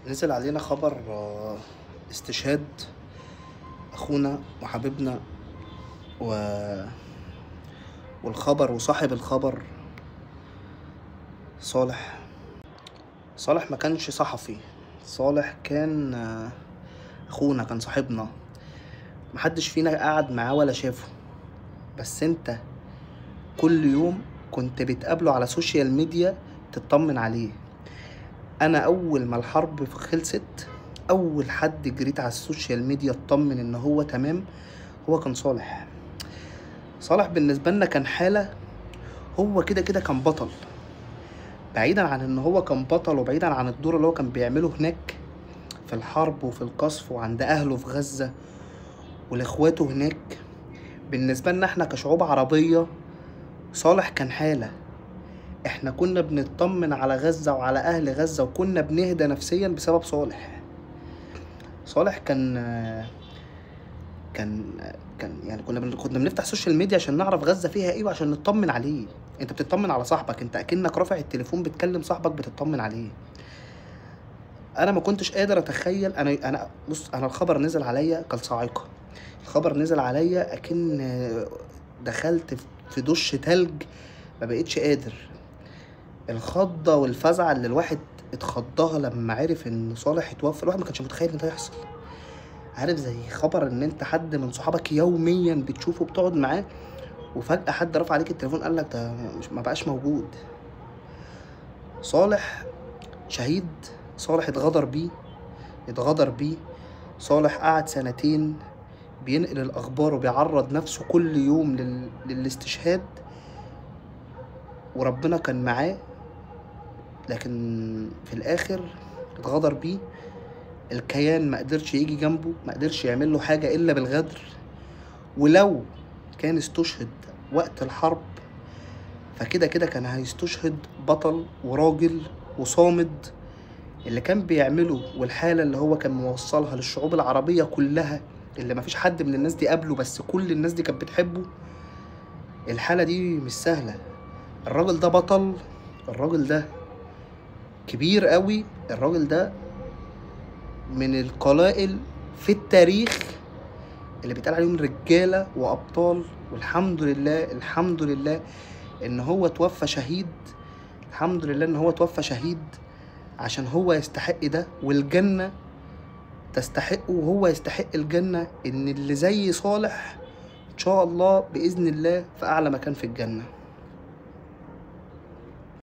نزل علينا خبر استشهاد اخونا وحبيبنا والخبر وصاحب الخبر صالح. صالح ما كانش صحفي، صالح كان اخونا، كان صاحبنا، محدش فينا قعد معاه ولا شافه، بس انت كل يوم كنت بتقابله على social media تطمن عليه. انا اول ما الحرب خلصت اول حد جريت على ال social media اطمن ان هو تمام هو كان صالح. صالح بالنسبة لنا كان حاله، هو كده كده كان بطل، بعيدا عن ان هو كان بطل وبعيدا عن الدور اللي هو كان بيعمله هناك في الحرب وفي القصف وعند اهله في غزة ولاخواته هناك. بالنسبة لنا احنا كشعوب عربية صالح كان حاله، احنا كنا بنطمن على غزة وعلى اهل غزة وكنا بنهدى نفسيا بسبب صالح. صالح كان كان كان يعني كنا بنفتح social media عشان نعرف غزة فيها ايه وعشان نطمن عليه. انت بتطمن على صاحبك، انت اكنك رافع التليفون بتكلم صاحبك بتطمن عليه. انا ما كنتش قادر اتخيل. انا بص، انا الخبر نزل عليا كالصاعقه، الخبر نزل عليا اكن دخلت في دش تلج، ما بقتش قادر. الخضه والفزعه اللي الواحد اتخضها لما عرف ان صالح اتوفى، الواحد ما كانش متخيل ان ده يحصل. عارف زي خبر ان انت حد من صحابك يوميا بتشوفه بتقعد معاه وفجأة حد رفع عليك التليفون قال لك ده ما بقاش موجود. صالح شهيد، صالح اتغدر بيه، اتغدر بيه. صالح قعد سنتين بينقل الاخبار وبيعرض نفسه كل يوم للاستشهاد، وربنا كان معاه، لكن في الاخر اتغدر بيه. الكيان ما قدرش يجي جنبه، ما قدرش يعمل له حاجة الا بالغدر. ولو كان استشهد وقت الحرب فكده كده كان هيستشهد بطل وراجل وصامد. اللي كان بيعمله والحالة اللي هو كان موصلها للشعوب العربية كلها، اللي ما فيش حد من الناس دي قبله بس كل الناس دي كانت بتحبه، الحالة دي مش سهلة. الراجل ده بطل، الراجل ده كبير قوي، الراجل ده من القلائل في التاريخ اللي بيتقال عليهم رجالة وأبطال. والحمد لله، الحمد لله إن هو توفى شهيد، الحمد لله إن هو توفى شهيد عشان هو يستحق ده، والجنة تستحقه وهو يستحق الجنة. إن اللي زي صالح إن شاء الله بإذن الله في أعلى مكان في الجنة.